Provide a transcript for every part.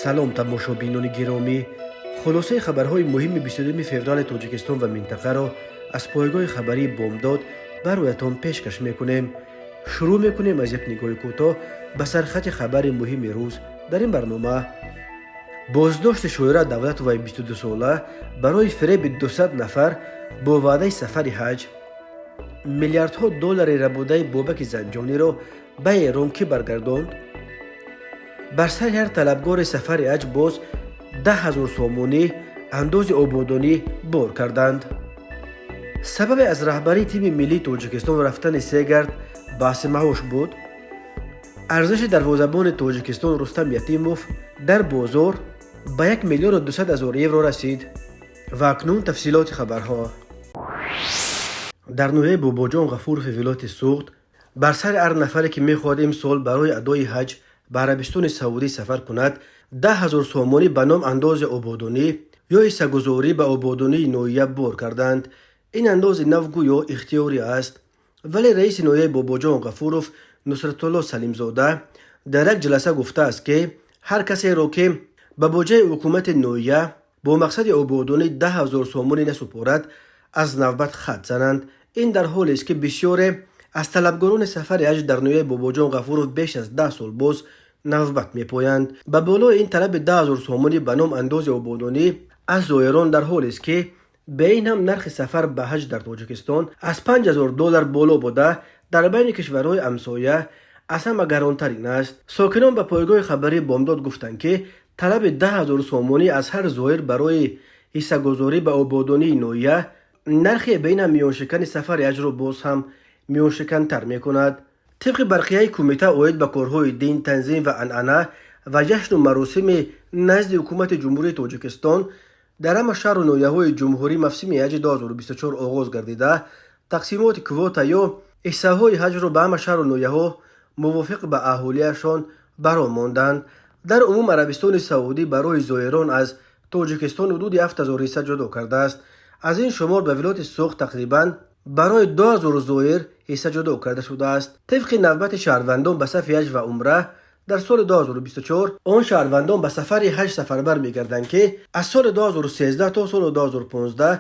Салом, тамошобинони гиромӣ! Хулосаи хабарҳои муҳими 22 феврали Тоҷикистон ва минтақаро аз пойгоҳи хабарии «Бомдод» бароятон пешкаш мекунем. Шурӯъ мекунем аз як нигоҳи кӯтоҳ ба сархати хабари муҳими рӯз. Дар ин барнома: боздошти Шоира Давлатоваи 22сола барои фиреби 200 нафар бо ваъдаи сафари ҳаҷ, миллиардҳо доллари рабудаи Бобаки Занҷониро ба Эрон кӣ баргардонд, бар сари ҳар талабгори сафари ҳаҷ боз 10 000 сомонӣ андози ободонӣ бор карданд, сабаби аз раҳбарии тими миллии Тоҷикистон рафтани Сегард баҳси маош буд, арзиши дарвозабони Тоҷикистон Рустам Ятимов дар бозор ба 1 200 000 евро расид. Ва акнун тафсилоти хабарҳо. Дар ноҳияи Бобоҷон Ғафурови вилояти Суғд бар сари ҳар нафаре, ки мехоҳад имсол барои адои ҳаҷ ба Арабистони Саудӣ сафар кунад, 10 000 сомонӣ ба ном андози ободонӣ ё ҳиссагузорӣ ба ободонии ноҳия бор карданд. Ин андози нав гӯё ихтиёрӣ аст, вале раиси ноҳияи Бобоҷон Ғафуров Нусратулло Салимзода дар як ҷаласа гуфтааст, ки ҳар касеро, ки ба буҷаи ҳукумати ноҳия бо мақсади ободонӣ 10 000 сомонӣ насупорад, аз навбат хат зананд. Ин дар ҳолест, ки бисёре аз талабгорони сафари ҳаҷ дар ноҳияи Бобоҷон Ғафуров беш аз 10 сол боз навбат мепоянд. Ба болои ин, талаби 10 000 сомонӣ ба ном андози ободонӣ аз зоирон дар ҳолест, ки бе ин ҳам нархи сафар ба ҳаҷ дар Тоҷикистон аз 5000 доллар боло буда, дар байни кишварҳои ҳамсоя аз ҳама гаронтарин аст. Сокинон ба пойгоҳи хабарии «Бомдод» гуфтанд, ки талаби 10 000 сомонӣ аз ҳар зоир барои ҳиссагузорӣ ба ободонии ноҳия нархи бе ин ҳам миёншикани сафари ҳаҷро боз ҳам миёншикантар мекунад. Тибқи барқияи кумита оид ба корҳои дин, танзим ва анъана ва ҷашну маросими назди ҳукумати Ҷумҳурии Тоҷикистон, дар ҳама шаҳру ноҳияҳои ҷумҳурӣ мавсими ҳаҷи 2024 оғоз гардида, тақсимоти квота ё ҳиссаҳои ҳаҷро ба ҳама шаҳру ноҳияҳо мувофиқ ба аҳолиашон барон монданд. Дар умум Арабистони Саудӣ барои зоирон аз Тоҷикистон ҳудуди 7000 ҳисса ҷудо кардааст. Аз ин шумор ба вилояти Суғд тақрибан барои 2000 зоир ҳисса ҷудо карда шудааст. Тибқи навбати шаҳрвандон ба сафи ҳаҷ ва умра дар соли 2024, он шаҳрвандон ба сафари ҳаҷ сафарбар мегарданд, ки аз соли 2013 то соли 2015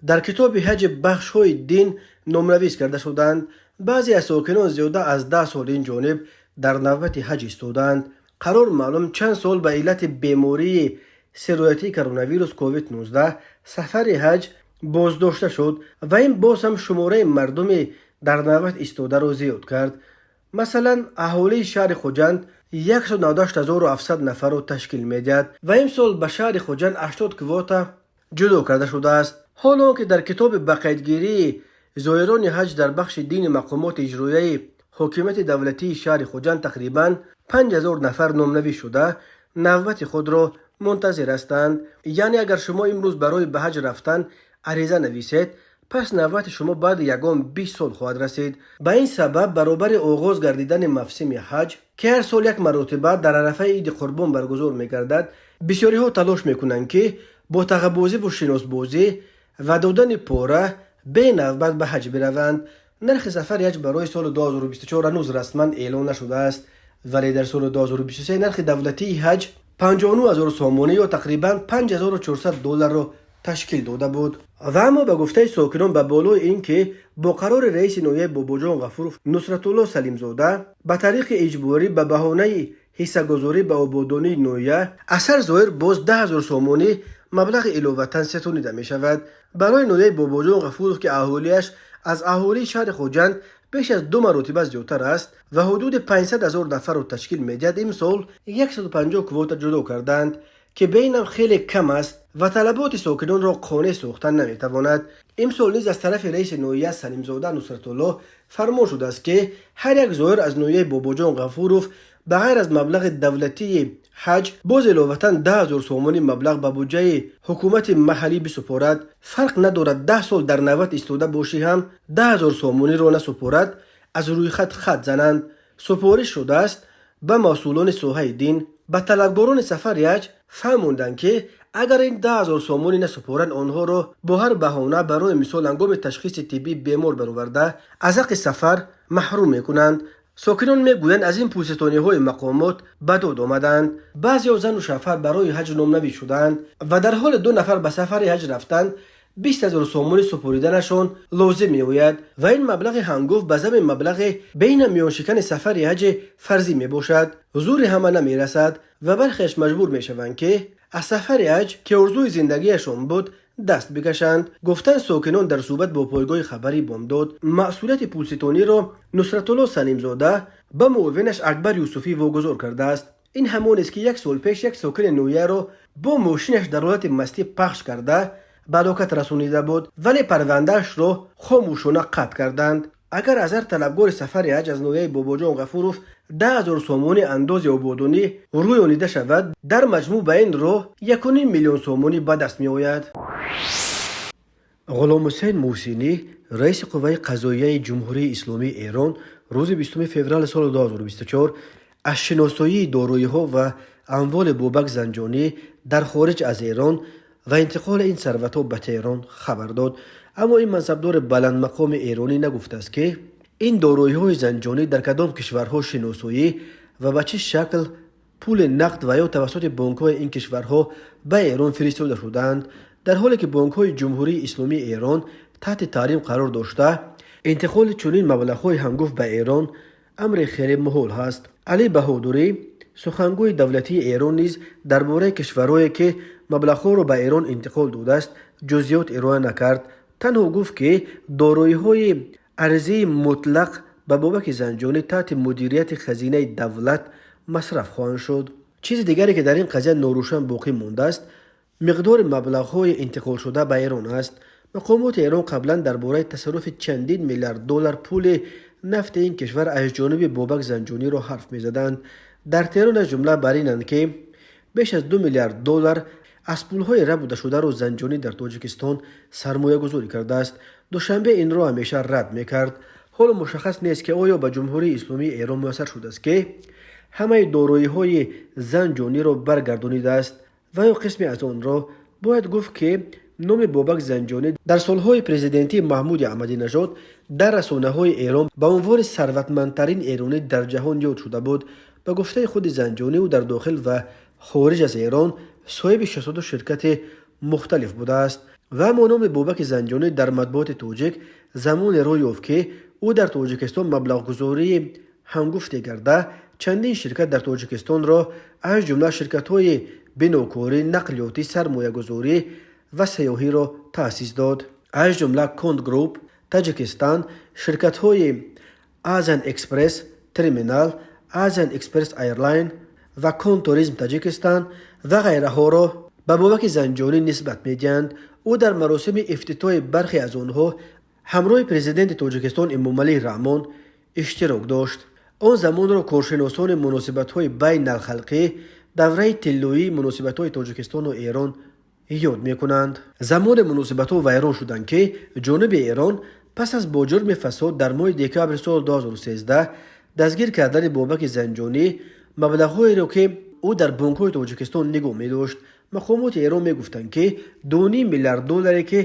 дар китоби ҳаҷи бахшҳои дин номнавис карда шуданд. Баъзе аз сокинон зиёда аз 10 сол ин ҷониб дар навбати ҳаҷ истодаанд. Қарор маълум чанд сол ба иллати бемории сироятии коронавирус COVID-19 сафари ҳаҷ боздошта шуд ва ин боз ҳам шумораи мардуми дар навбат истодаро зиёд кард. Масалан, аҳолии шаҳри Хуҷанд 198 700 нафарро ташкил медиҳад ва имсол ба шаҳри Хуҷанд 80 квота ҷудо карда шудааст, ҳоло он ки дар китоби ба қайдгирии зоирони ҳаҷ дар бахши дини мақомоти иҷроияи ҳокимияти давлатии шаҳри Хуҷанд тақрибан 5000 нафар номнавис шуда, навбати худро мунтазир ҳастанд. Яъне агар шумо имрӯз барои ба ҳаҷ рафтан ариза нависед, пас навбати шумо баъди ягон 20 сол хоҳад расид. Ба ин сабаб, баробари оғоз гардидани мавсими ҳаҷ, ки ҳар сол як маротиба дар арафаи Иди Қурбон баргузор мегардад, бисёриҳо талош мекунанд, ки бо тағабозиву шиносбозӣ ва додани пора бенавбат ба ҳаҷ бираванд. Нархи сафари ҳаҷ барои соли 2024 ҳанӯз расман эълон нашудааст, вале дар соли 2023 нархи давлатии ҳаҷ 59 000 сомонӣ ё тақрибан 5400 долларро ташкил дода буд. Ва аммо, ба гуфтаи сокинон, ба болои ин ки бо қарори раиси ноҳияи Бобоҷон Ғафуров Нусратулло Салимзода ба тариқи иҷборӣ ба баҳонаи ҳиссагузорӣ ба ободонии ноҳия аз ҳар зоир боз 10 000 сомонӣ маблағи иловатан сетонида мешавад, барои ноҳияи Бобоҷон Ғафуров, ки аҳолиаш аз аҳолии шаҳри Хуҷанд беш аз ду маротиба зиёдтар аст ва ҳудуди 500 ҳазор нафарро ташкил медиҳад, имсол 150 квота ҷудо карданд, ки бе инам хеле кам аст ва талаботи сокинонро қонеъ сохтан наметавонад. Имсол низ аз тарафи раиси ноҳия Салимзода Нусратулло фармон шудааст, ки ҳар як зоир аз ноҳияи Бобоҷон Ғафуров ба ғайр аз маблағи давлатии ҳаҷ боз иловатан 10 000 сомонӣ маблағ ба буҷаи ҳукумати маҳаллӣ бисупорад. Фарқ надорад, 10 сол дар навбат истода бошӣ ҳам, 10 000 сомониро насупорад, аз рӯйхат хат зананд, супориш шудааст ба масъулони соҳаи дин. Ба талабгорони сафари ҳаҷ фаҳмонданд, ки агар ин 10 000 сомонӣ насупоранд, онҳоро бо ҳар баҳона, барои мисол ҳангоми ташхиси тиббӣ бемор бароварда, аз ҳаққи сафар маҳрум мекунанд. Сокинон мегӯянд, аз ин пулситониҳои мақомот ба дод омаданд. Баъзеҳо зану шавҳар барои ҳаҷ номнавис шуданд ва дар ҳоле ду нафар ба сафари ҳаҷ рафтанд, 20 000 сомонӣ супориданашон лозим меояд ва ин маблағи ҳангуфт ба зами маблағи бейна миёншикани сафари ҳаҷи фарзӣ мебошад. Зури ҳама намерасад ва бархеаш маҷбур мешаванд, ки аз сафари ҳаҷ, ки орзуи зиндагиашон буд, даст бикашанд, гуфтанд сокинон дар суҳбат бо пойгоҳи хабарии Бомдод. Масъулияти пулситониро Нусратулло Салимзода ба муовинаш Акбар Юсуфӣ вогузор кардааст. Ин ҳамонест, ки як сол пеш як сокини ноҳияро бо мошинаш дар ҳолати мастӣ пахш карда ба ҳалокат расонида буд, вале парвандаашро хомӯшона қатъ карданд. Агар аз ҳар талабгори сафари ҳаҷ аз ноҳияи Бобоҷон Ғафуров 10 000 сомонӣ андози ободонӣ рӯёнида шавад, дар маҷмӯъ ба ин роҳ 1,5 миллион сомонӣ ба даст меояд. Ғуломҳусейн Муҳсинӣ, раиси қувваи қазоияи Ҷумҳурии Исломии Эрон, рӯзи 20 феврали соли 2024 аз шиносоии дороиҳо ва амволи Бобак Занҷонӣ дар хориҷ аз Эрон ва интиқоли ин сарватҳо ба Теҳрон хабар дод. Аммо ин мансабдори баландмақоми эронӣ нагуфтааст, ки ин дороиҳои Занҷонӣ дар кадом кишварҳо шиносоӣ ва ба чӣ шакл пули нақд ва ё тавассути бонкҳои ин кишварҳо ба Эрон фиристода шудаанд. Дар ҳоле ки бонкҳои Ҷумҳурии Исломии Эрон таҳти таҳрим қарор дошта, интиқоли чунин маблағҳои ҳангуфт ба Эрон амри хеле муҳол ҳаст. Алӣ Баҳодурӣ, сухангӯи давлатии Эрон, низ дар бораи кишварҳое, ки маблағҳоро ба Эрон интиқол додааст, ҷузъиёт ироа накард. Танҳо гуфт, ки дороиҳои арзии мутлақ ба Бобаки Занҷонӣ таҳти мудирияти хазинаи давлат масраф хоҳанд шуд. Чизи дигаре, ки дар ин қазия норӯшан боқӣ мондааст, миқдори маблағҳои интиқолшуда ба Эрон аст. Мақомоти Эрон қаблан дар бораи тасарруфи чандин миллиард доллар пули нафти ин кишвар аз ҷониби Бобак Занҷониро ҳарф мезаданд. Дар Теҳрон аз ҷумла бар инанд, ки беш аз 2 миллиард доллар аз пулҳои рабудашударо Занҷонӣ дар Тоҷикистон сармоягузорӣ кардааст. Душанбе инро ҳамеша рад мекард. Ҳоло мушаххас нест, ки оё ба Ҷумҳурии Исломии Эрон муяссар шудааст, ки ҳамаи дороиҳои Занҷониро баргардонидааст ва ё қисме аз онро. Бояд гуфт, ки номи Бобак Занҷонӣ дар солҳои президентии Маҳмуди Аҳмадинажод дар расонаҳои Эрон ба унвони сарватмандтарин эронӣ дар ҷаҳон ёд шуда буд. Ба гуфтаи худи Занҷонӣ, ӯ дар дохил ва хориҷ аз Эрон соҳиби 62 ширкати мухталиф будааст. Ва аммо номи Бобаки Занҷонӣ дар матбуоти тоҷик замоне рӯй ёфт, ки ӯ дар Тоҷикистон маблағгузории ҳангуфте карда, чандин ширкат дар Тоҷикистонро, аз ҷумла ширкатҳои бинокорӣ, нақлиётӣ, сармоягузорӣ ва сайёҳиро таъсис дод, аз ҷумла Конд Груп Таҷикистан, ширкатҳои Азиан Экспресс Терминал, Азиан Экспресс Айрлайн ва Конд Туризм Таҷикистан ва ғайраҳоро ба Бобаки Занҷонӣ нисбат медиҳанд. Ӯ дар маросими ифтитоҳи бархе аз онҳо ҳамроҳи президенти Тоҷикистон Эмомалӣ Раҳмон иштирок дошт. Он замонро коршиносони муносибатҳои байналхалқӣ давраи тиллоии муносибатҳои Тоҷикистону Эрон ёд мекунанд. Замоне муносибатҳо вайрон шуданд, ки ҷониби Эрон пас аз бо ҷурми фасод дар моҳи декабри соли 2013 дастгир кардани Бобаки Занҷонӣ маблағҳоеро, ки ӯ дар бонкҳои Тоҷикистон нигоҳ медошт. Мақомоти Эрон мегуфтанд, ки 2,5 миллиард долларе, ки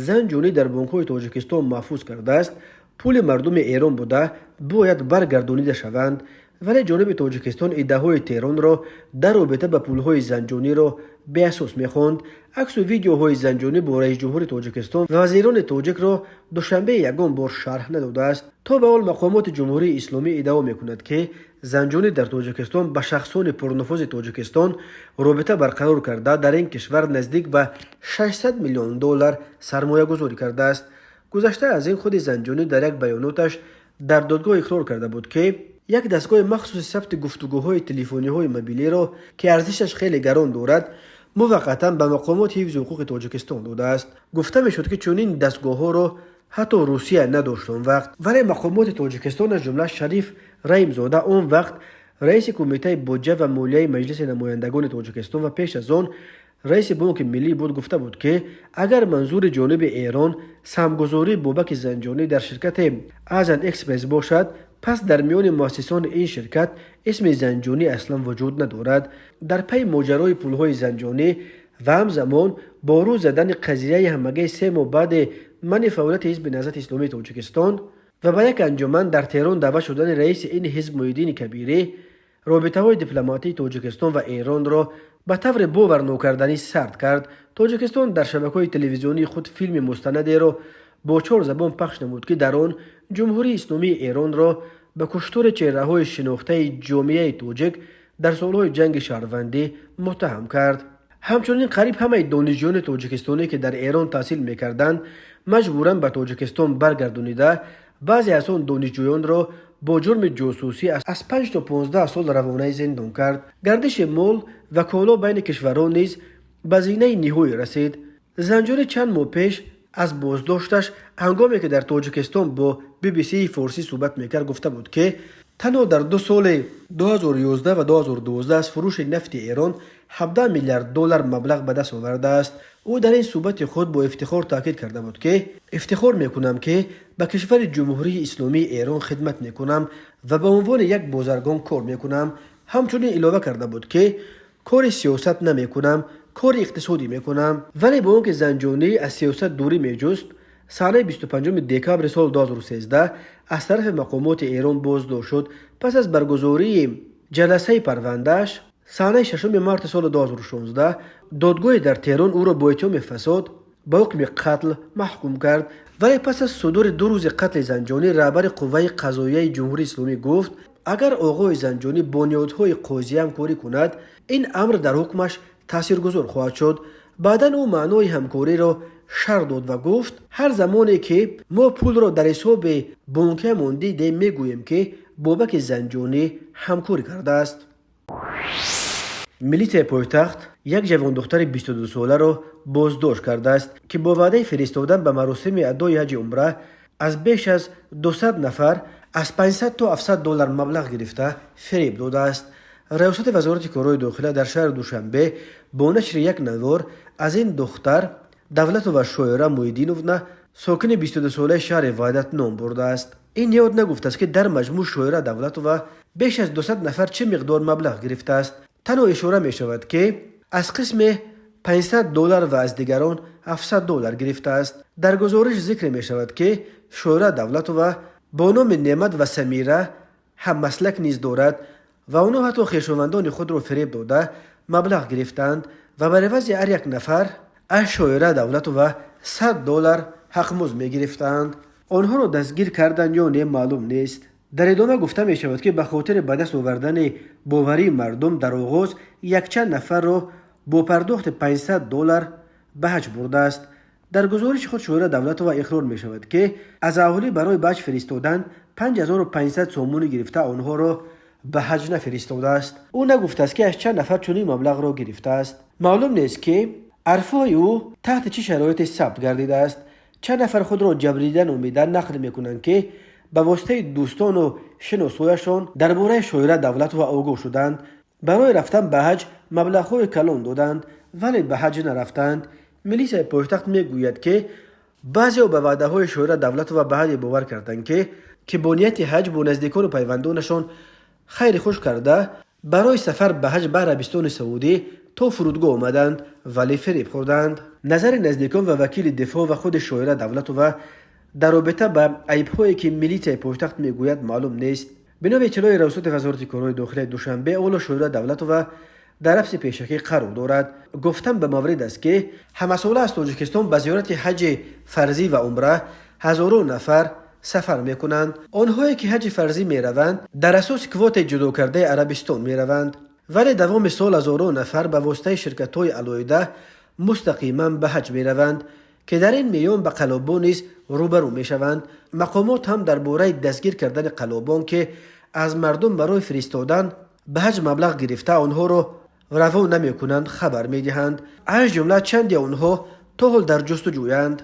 Занҷонӣ дар бонкҳои Тоҷикистон маҳфуз кардааст, пули мардуми Эрон буда, бояд баргардонида шаванд. Вале ҷониби Тоҷикистон иддаоҳои Теҳронро дар робита ба пулҳои Занҷониро беасос мехонд. Аксу видеоҳои Занҷонӣ бо раисҷумҳури Тоҷикистон ва вазирони тоҷикро Душанбе ягон бор шарҳ надодааст. То ба ҳол мақомоти Ҷумҳурии Исломӣ иддао мекунад, ки Занҷонӣ дар Тоҷикистон ба шахсони пурнуфузи Тоҷикистон робита барқарор карда, дар ин кишвар наздик ба 600 миллион доллар сармоягузорӣ кардааст. Гузашта аз ин, худи Занҷонӣ дар як баёноташ дар додгоҳ иқрор карда буд, ки як дастгоҳи махсуси сабти гуфтугӯҳои телефониҳои мобилиро, ки арзишаш хеле гарон дорад, муваққатан ба мақомоти ҳифзи ҳуқуқи Тоҷикистон додааст. Гуфта мешуд, ки чунин дастгоҳҳоро ҳатто Русия надошт он вақт. Вале мақомоти Тоҷикистон, аз ҷумла Шариф Раимзода, он вақт раиси Кумитаи буҷа ва молияи Маҷлиси намояндагони Тоҷикистон ва пеш аз он раиси Бонки Миллӣ буд, гуфта буд, ки агар манзури ҷониби Эрон саҳмгузории Бобаки Занҷонӣ дар ширкати Азиан Экспресс бошад, пас дар миёни муассисони ин ширкат исми Занҷонӣ аслан вуҷуд надорад. Дар пайи моҷарои пулҳои Занҷонӣ ва ҳамзамон бо рӯ задани қазияи ҳамагии 3 моҳ баъди манъи фаъолияти Ҳизби Наҳзати Исломии Тоҷикистон Ва ба як анҷуман дар Теҳрон даъват шудани раиси ин ҳизб Муҳиддини Кабирӣ робитаҳои дипломатии Тоҷикистон ва Эронро ба таври боварнокарданӣ сард кард. Тоҷикистон дар шабакаҳои телевизионии худ филми мустанадеро бо чор забон пахш намуд, ки дар он Ҷумҳурии Исломии Эронро ба куштори чеҳраҳои шинохтаи ҷомеаи тоҷик дар солҳои ҷанги шаҳрвандӣ муттаҳам кард. Ҳамчунин қариб ҳамаи донишҷӯёни тоҷикистонӣ, ки дар Эрон таҳсил мекарданд, маҷбуран ба Тоҷикистон баргардонида, баъзе аз он донишҷӯёнро бо ҷурми ҷосусӣ аз 5 то 15 сол равонаи зиндон кард. Гардиши мол ва коло байни кишварҳо низ ба зинаи ниҳоӣ расид. Занҷонӣ чанд моҳ пеш аз боздошташ, ҳангоме ки дар Тоҷикистон бо BBC-и Форсӣ суҳбат мекард, гуфта буд, ки танҳо дар 2 соли 2011 ва 2012 аз фурӯши нафти Эрон 17 миллиард доллар маблағ ба даст овардааст. Ӯ дар ин суҳбати худ бо ифтихор таъкид карда буд, ки ифтихор мекунам, ки ба кишвари Ҷумҳурии Исломии Эрон хидмат мекунам ва ба унвони як бозаргон кор мекунам. Ҳамчунин илова карда буд, ки кори сиёсат намекунам, кори иқтисодӣ мекунам. Вале бо он ки Занҷонӣ аз сиёсат дурӣ меҷуст, санаи 25 декабри соли 2013 аз тарафи мақомоти Эрон боздошт шуд. Пас аз баргузории ҷаласаи парвандааш санаи 6 марти соли 2016 додгоҳе дар Теҳрон ӯро бо иттиҳоми фасод ба ҳукми қатл маҳкум кард. Вале пас аз судури 2 рӯзи қатли Занҷонӣ раҳбари қувваи қазоияи Ҷумҳурии Исломӣ гуфт, агар оғои Занҷонӣ бо ниҳодҳои қозӣ ҳамкорӣ кунад, ин амр дар ҳукмаш таъсиргузор хоҳад шуд. Баъдан ӯ маънои ҳамкориро шарҳ дод ва гуфт, ҳар замоне ки мо пулро дар ҳисоби бонкиамон дидем, мегӯем, ки Бобаки Занҷонӣ ҳамкорӣ кардааст. Милитсияи пойтахт як ҷавондухтари 22-соларо боздошт кардааст, ки бо ваъдаи фиристодан ба маросими адои ҳаҷи умра аз беш аз 200 нафар аз 500 то 700 доллар маблағ гирифта фиреб додааст. Раёсати Вазорати корҳои дохила дар шаҳри Душанбе бо нашри як навор аз ин духтар Давлатова Шоира Муҳиддиновна, сокини 22-солаи шаҳри Ваҳдат ном бурдааст. Ин ниҳод нагуфтааст, ки дар маҷмӯъ Шоира Давлатова беш аз 200 нафар чӣ миқдор маблағ гирифтааст. Танҳо ишора мешавад, ки аз қисме 500 доллар ва аз дигарон 700 доллар гирифтааст. Дар гузориш зикр мешавад, ки Шоира Давлатова бо номи Неъмат ва Самира ҳаммаслак низ дорад ва онҳо ҳатто хешовандони худро фиреб дода маблағ гирифтаанд ва бар ивази ҳар як нафар аз Шоира Давлатова 100 доллар ҳақмузд мегирифтаанд. Онҳоро дастгир карданд ё не, маълум нест. Дар идома гуфта мешавад, ки ба хотири ба даст овардани боварии мардум дар оғоз якчанд нафарро бо пардохти 500 доллар ба ҳаҷ бурдааст. Дар гузориши худ Шоира Давлатова иқрор мешавад, ки аз аҳолӣ барои ба ҳаҷ фиристодан 5500 сомонӣ гирифта, онҳоро ба ҳаҷ нафиристодааст. Ӯ нагуфтааст, ки аз чанд нафар чунин маблағро гирифтааст. Маълум нест, ки ҳарфҳои ӯ таҳти чӣ шароите сабт гардидааст. Чанд нафар худро ҷабрдида номида нақл мекунанд, ки ба воситаи дӯстону шиносояшон дар бораи Шоира Давлатова огоҳ шуданд, барои рафтан ба ҳаҷ маблағҳои калон доданд, вале ба ҳаҷ нарафтанд. Милисияи пойтахт мегӯяд, ки баъзеҳо ба ваъдаҳои Шоира Давлатова ба ҳадде бовар карданд, ки бо нияти ҳаҷ бо наздикону пайвандонашон хайри хуш карда барои сафар ба ҳаҷ ба Арабистони Саудӣ то фурудгоҳ омаданд, вале фиреб хӯрданд. Назари наздикон ва вакили дифоъ ва худи Шоира Давлатова дар робита ба айбҳое, ки милитсияи пойтахт мегӯяд, маълум нест. Бино ба иттилои Раёсати Вазорати корҳои дохилаи Душанбе, ҳоло Шоира Давлатова дар ҳабси пешакӣ қарор дорад. Гуфтан ба маврид аст, ки ҳамасола аз Тоҷикистон ба зиёрати ҳаҷи фарзӣ ва умра ҳазорон нафар сафар мекунанд. Онҳое, ки ҳаҷи фарзӣ мераванд, дар асоси квотаи ҷудокардаи Арабистон мераванд, вале давоми сол ҳазорон нафар ба воситаи ширкатҳои алоҳида мустақиман ба ҳаҷ мераванд, ки дар ин миён ба қаллобон низ рӯбарӯ мешаванд. Мақомот ҳам дар бораи дастгир кардани қаллобон, ки аз мардум барои фиристодан ба ҳаҷ маблағ гирифта, онҳоро равон намекунанд, хабар медиҳанд. Аз ҷумла чанде онҳо то ҳол дар ҷустуҷӯянд.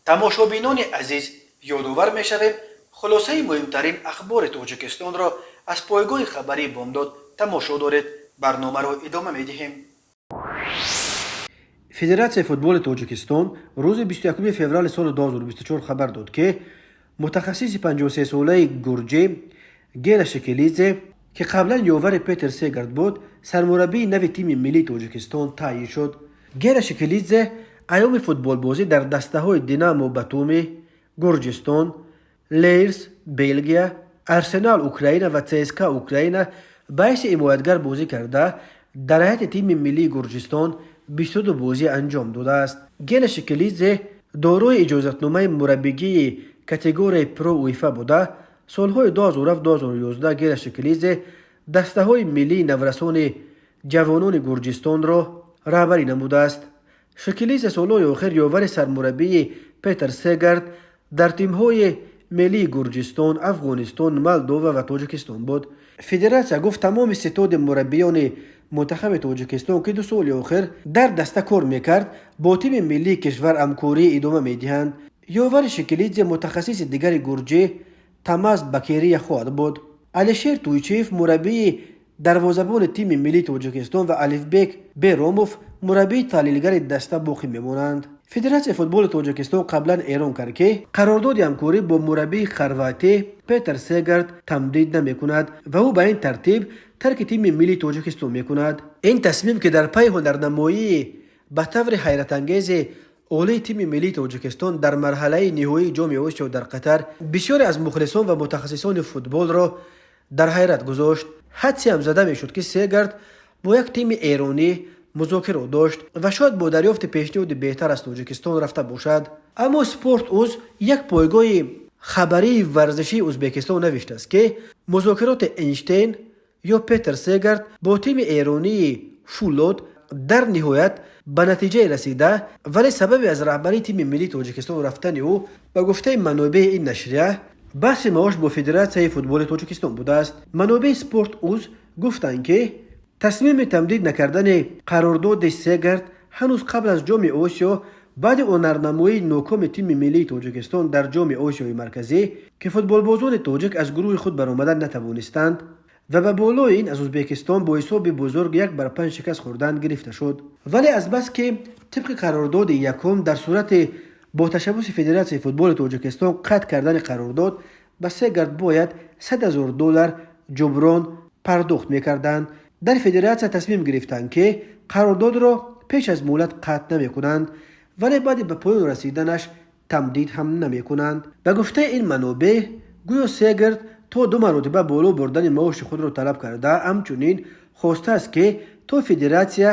Тамошобинони азиз, ёдовар мешавем, хулосаи муҳимтарин ахбори Тоҷикистонро аз пойгоҳи хабарии Бомдод тамошо доред. Барномаро идома медиҳем. Федератсияи футболи Тоҷикистон рӯзи 21 феврали соли 2024 хабар дод, ки мутахассиси 53-солаи гурҷӣ Гера Шекелидзе, ки қаблан ёвари Петер Сегард буд, сармураббии нави тими миллии Тоҷикистон таъйин шуд. Гера Шекелидзе айёми футболбозӣ дар дастаҳои Динамо Батуми Гурҷистон, Лерс, Белгия, Арсенал, Украина ва ЦСКА, Украина ба ҳайси ҳимоятгар бозӣ карда, дар ҳайати тими миллии Гурҷистон 22 бозӣ анҷом додааст. Гена Шекелидзе дорои иҷозатномаи мураббигии категорияи Про УЕФА буда, солҳои 2007-2011 Гена Шекелидзе дастаҳои миллии наврасони ҷавонони Гурҷистонро раҳбарӣ намудааст. Шекелидзе солҳои охир ёвари сармураббии Петр Сегард дар тимҳои миллии Гурҷистон, Афғонистон, Молдова ва Тоҷикистон буд. Федератсия гуфт, тамоми ситоди мураббиёни мунтахаби Тоҷикистон, ки 2 соли охир дар даста кор мекард, бо тими миллии кишвар ҳамкорӣ идома медиҳанд. Ёвари Шекелидзе мутахассиси дигари гурҷӣ Тамаз Бакерия хоҳад буд. Алишер Туйчиев, мураббии дарвозабони тими миллии Тоҷикистон, ва Алифбек Беромов, мураббии таҳлилгари даста, боқӣ мемонанд. Федератсияи футболи Тоҷикистон қаблан эълон кард, ки қарордоди ҳамкорӣ бо мураббии хорватӣ Петр Сегард тамдид намекунад ва ӯ ба ин тартиб тарки тими миллии Тоҷикистон мекунад. Ин тасмим, ки дар пайи ҳунарнамоии ба таври ҳайратангези олии тими миллии Тоҷикистон дар марҳалаи ниҳоии Ҷоми Осиё дар Қатар бисёре аз мухлисон ва мутахассисони футболро дар ҳайрат гузошт. Ҳадсе ҳам зада мешуд, ки Сегард бо як тими эронӣ музокиро дошт ва шояд бо дарёфти пешниҳоди беҳтар аз Тоҷикистон рафта бошад. Аммо Спорт Уз, як пойгоҳи хабарии варзишии Ӯзбекистон, навиштааст, ки музокироти Эйнштейн ё Петр Сегард бо тими эронии Фулод дар ниҳоят ба натиҷае расида, вале сабаби аз раҳбарии тими миллии Тоҷикистон рафтани ӯ, ба гуфтаи манобеи ин нашрия, баҳси маош бо Федератсияи футболи Тоҷикистон будааст. Манобеи Спорт Уз гуфтанд, ки тасмими тамдид накардани қарордоди Сегард ҳанӯз қабл аз Ҷоми Осиё, баъди ҳунарнамоии нокоми тими миллии Тоҷикистон дар Ҷоми Осиёи Марказӣ, ки футболбозони тоҷик аз гурӯҳи худ баромадан натавонистанд ва ба болои ин аз Ӯзбекистон бо ҳисоби бузург 1-5 шикаст хӯрдан, гирифта шуд. Вале азбаски тибқи қарордоди якум дар сурати бо ташаббуси Федератсияи футболи Тоҷикистон қатъ кардани қарордод ба Сегард бояд 100 ҳазор доллар ҷуброн пардохт мекарданд, дар федератсия тасмим гирифтанд, ки қарордодро пеш аз муҳлат қатъ намекунанд, вале баъди ба поён расиданаш тамдид ҳам намекунанд. Ба гуфтаи ин манобеъ, гӯё Сегард то ду маротиба боло бурдани маоши худро талаб карда, ҳамчунин хостааст, ки то федератсия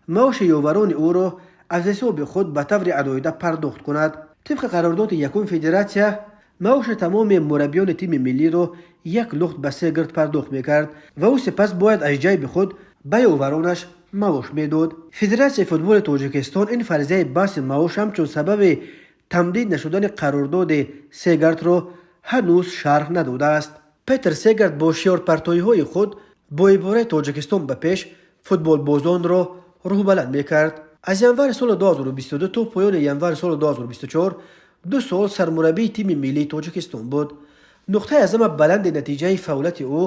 маоши ёварони ӯро аз ҳисоби худ ба таври алоҳида пардохт кунад. Тибқи қарордоди якум, федератсия маоши тамоми мураббиёни тими миллиро як лухт ба Сегард пардохт мекард ва ӯ сипас бояд аз ҷайби худ ба ёваронаш маош медод. Федератсияи футболи Тоҷикистон ин фарзияи баҳси маош ҳамчун сабаби тамдид нашудани қарордоди Сегардро ҳанӯз шарҳ надодааст. Петр Сегард бо шиорпартоиҳои худ бо ибораи «Тоҷикистон ба пеш» футболбозонро рӯҳбаланд мекард. Аз январи соли 2022 то поёни январи соли 2024 2 сол сармураббии тими миллии Тоҷикистон буд. Нуқтаи аз ҳама баланди натиҷаи фаъолияти ӯ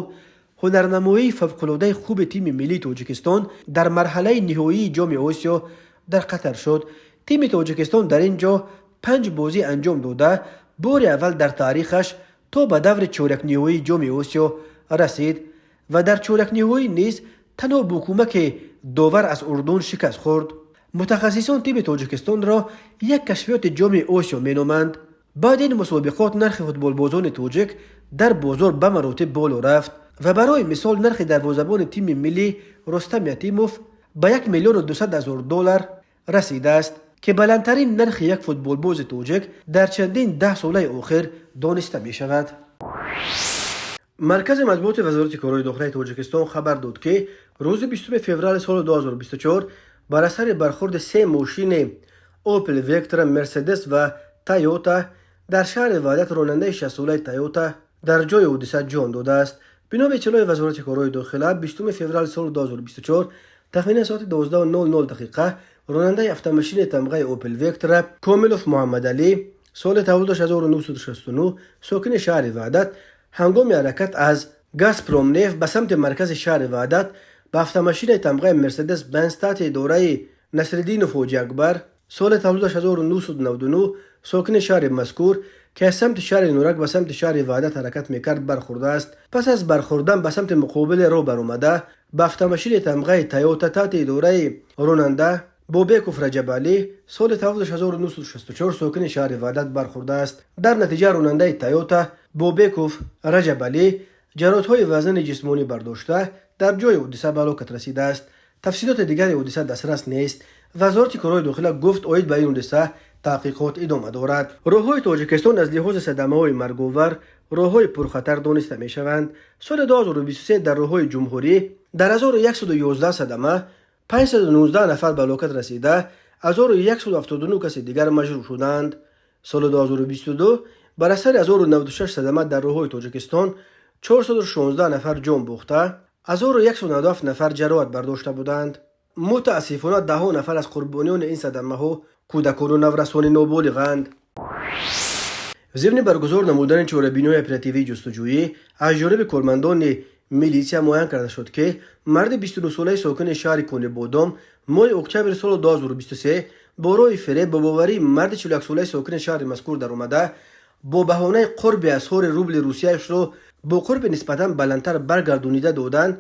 ҳунарнамоии фавқулодаи хуби тими миллии Тоҷикистон дар марҳалаи ниҳоии Ҷоми Осиё дар Қатар шуд. Тими Тоҷикистон дар ин ҷо панҷ бозӣ анҷом дода, бори аввал дар таърихаш то ба даври чорякниҳоии Ҷоми Осиё расид ва дар чорякниҳоӣ низ танҳо бо кӯмаки довар аз Урдун шикаст хӯрд. Мутахассисон тими Тоҷикистонро як кашфиёти Ҷоми Осиё меноманд. Баъди ин мусобиқот нархи футболбозони тоҷик дар бозор ба маротиб боло рафт ва барои мисол нархи дарвозабони тими миллӣ Рустам Ятимов ба 1 200 000 доллар расидааст, ки баландтарин нархи як футболбози тоҷик дар чандин 10 солаи охир дониста мешавад. Маркази матбуоти Вазорати корҳои дохилаи Тоҷикистон хабар дод, ки рӯзи 20 феврали соли 2024 бар асари бархӯрди се мошини Опел Вектра, Мерседес ва Тойота дар шаҳри Ваҳдат ронандаи 60-солаи Тойота дар ҷои ҳодиса ҷон додааст. Бино ба иттилои Вазорати корҳои дохила, 20 феврали соли 2024 тахминан соати 12:00 дақиқа ронандаи автомошини тамғаи Опел Вектра Комилов Муҳаммадалӣ, соли таваллудаш 1969, сокини шаҳри Ваҳдат, ҳангоми ҳаракат аз Газпромнефт ба самти маркази шаҳри Ваҳдат ба автомошинаи тамғаи Мерседес Бенз таҳти идораи Насриддинов Ҳоҷиакбар, соли таваллудаш 1999, сокини шаҳри мазкур, ки аз самти шаҳри Нурак ба самти шаҳри Ваҳдат ҳаракат мекард, бархӯрдааст. Пас аз бархӯрдан ба самти муқобили роҳ баромада, ба автомошини тамғаи Тойота таҳти идораи ронанда Бобеков Раҷабалӣ, соли таваллудаш 1964, сокини шаҳри Ваҳдат бархӯрдааст. Дар натиҷа ронандаи Тойота Бобеков Раҷабалӣ ҷароҳатҳои вазнини ҷисмонӣ бардошта, дар ҷои ҳодиса ба ҳалокат расидааст. Тафсилоти дигари ҳодиса дастрас нест. Вазорати корҳои дохила гуфт, оид ба ин ҳодиса таҳқиқот идома дорад. Роҳҳои Тоҷикистон аз лиҳози садамаҳои марговар роҳҳои пурхатар дониста мешаванд. Соли 2023 дар роҳҳои ҷумҳурӣ дар 1111 садама 519 нафар ба ҳалокат расида, 1179 каси дигар маҷрӯҳ шуданд. Соли 2022 бар асари 1096 садама дар роҳҳои Тоҷикистон 416 нафар ҷон бохта, 1197 нафар ҷароҳат бардошта буданд. Мутаассифона, даҳҳо нафар аз қурбониёни ин садамаҳо кӯдакону наврасони ноболиғанд. Зимни баргузор намудани чорабиниҳои оперативии ҷустуҷӯӣ аз ҷониби кормандони милитсия муайян карда шуд, ки марди 29-солаи сокини шаҳри Конибодом моҳи октябри соли 2023 бо роҳи фиреб ба боварии марди 41-солаи сокини шаҳри мазкур даромада, бо баҳонаи қурби асъори рубли русияшро бо қурби нисбатан баландтар баргардонида додан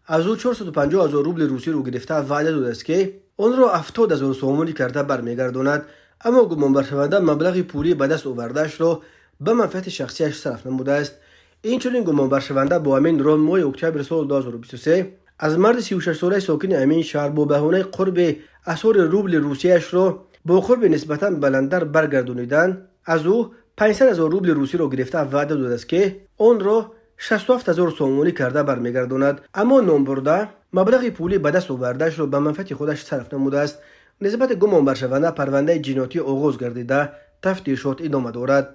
аз ӯ 450 ҳазор рубли русиро гирифта, ваъда додааст, ки онро 70 ҳазор сомонӣ карда бармегардонад. Аммо гумонбаршаванда маблағи пулии ба даст овардаашро ба манфиати шахсияш сарф намудааст. Инчунин гумонбаршаванда бо ҳамин роҳ моҳи октябри соли 2023 аз марди 36-солаи сокини ҳамин шаҳр бо баҳонаи қурби асъори рубли русияшро бо қурби нисбатан баландтар баргардонидан аз ӯ 500 ҳазор рубли русиро гирифта, ваъда додааст, ки онро 67 ҳазор сомонӣ карда бармегардонад. Аммо номбурда маблағи пулӣ ба даст овардаашро ба манфиати худаш сарф намудааст. Нисбати гумонбаршаванда парвандаи ҷиноятӣ оғоз гардида, тафтишот идома дорад.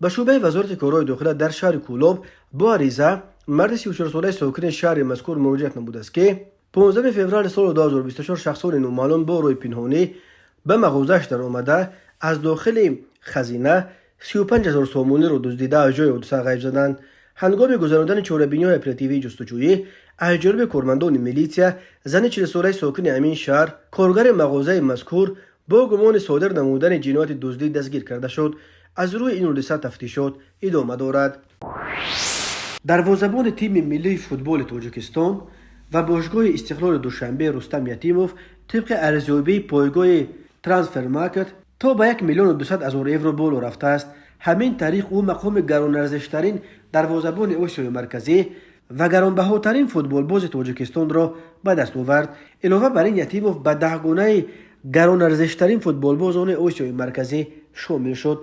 Ба шӯъбаи Вазорати корҳои дохила дар шаҳри Кӯлоб бо ариза марди 34-солаи сокини шаҳри мазкур муроҷиат намудааст, ки 15 феврали соли 2024 шахсони номаълум бо роҳи пинҳонӣ ба мағозааш даромада, аз дохили хазина 35 ҳазор сомониро дуздида, аз ҷои ҳодиса ғайб заданд. Ҳангоми гузарондани чорабиниҳои оперативии ҷустуҷӯӣ аз ҷониби кормандони милитсия зани 40-солаи сокини ҳамин шаҳр, коргари мағозаи мазкур, бо гумони содир намудани ҷинояти дуздӣ дастгир карда шуд. Аз рӯи ин ҳодиса тафтишот идома дорад. Дарвозабони тими миллии футболи Тоҷикистон ва бошгоҳи Истиқлоли Душанбе Рустам Ятимов тибқи арзёбии пойгоҳи Трансфермаркет то ба 1 200 000 евро боло рафтааст. Ҳамин тариқ, ӯ мақоми гаронарзиштарин дарвозабони Осиёи Марказӣ ва гаронбаҳотарин футболбози Тоҷикистонро ба даст овард. Илова бар ин, Ятимов ба даҳгонаи гаронарзиштарин футболбозони Осиёи Марказӣ шомил шуд.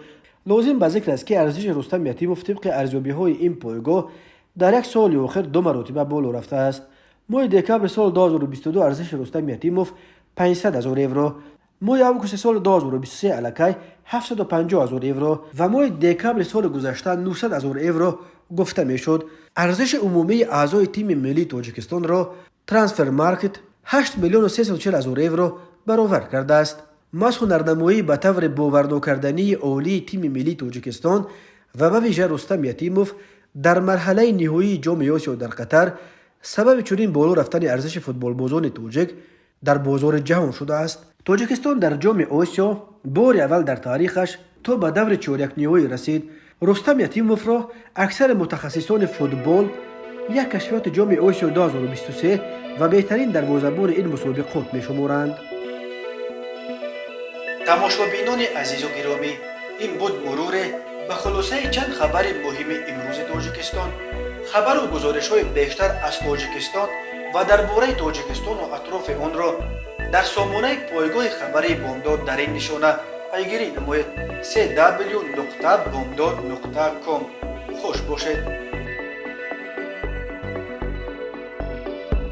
Лозим ба зикр аст, ки арзиши Рустам Ятимов тибқи арзёбиҳои ин пойгоҳ дар як соли охир ду маротиба боло рафтааст. Моҳи декабри соли 2022 арзиши Рустам Ятимов 500 ҳазор евро, моҳи августи соли 2023 аллакай 750 ҳазор евро ва моҳи декабри соли гузашта 900 ҳазор евро гуфта мешуд. Арзиши умумии аъзои тими миллии Тоҷикистонро Трансфермаркет 8 миллиону 340 ҳазор евро баровард кардааст. Маҳз ҳунарнамоӣ ба таври боварнокардании олии тими миллии Тоҷикистон ва ба вижа Рустам Ятимов дар марҳалаи ниҳоии Ҷоми Осиё дар Қатар сабаби чунин боло рафтани арзиши футболбозони тоҷик дар бозори ҷаҳон шудааст. Тоҷикистон дар Ҷоми Осиё бори аввал дар таърихаш то ба даври чорякниҳоӣ расид. Рустам Ятимовро аксари мутахассисони футбол як кашфиёти Ҷоми Осиё 2023 ва беҳтарин дарвозабони ин мусобиқот мешуморанд. Тамошобинони азизу гиромӣ, ин буд муруре ба хулосаи чанд хабари муҳими имрӯзи Тоҷикистон. Хабару гузоришҳои бештар аз Тоҷикистон ва дар бораи Тоҷикистону атрофи онро дар сомонаи пойгоҳи хабарии Бомдод дар ин нишона пайгирӣ намоед: cw.bomdod.com. Хуш бошед.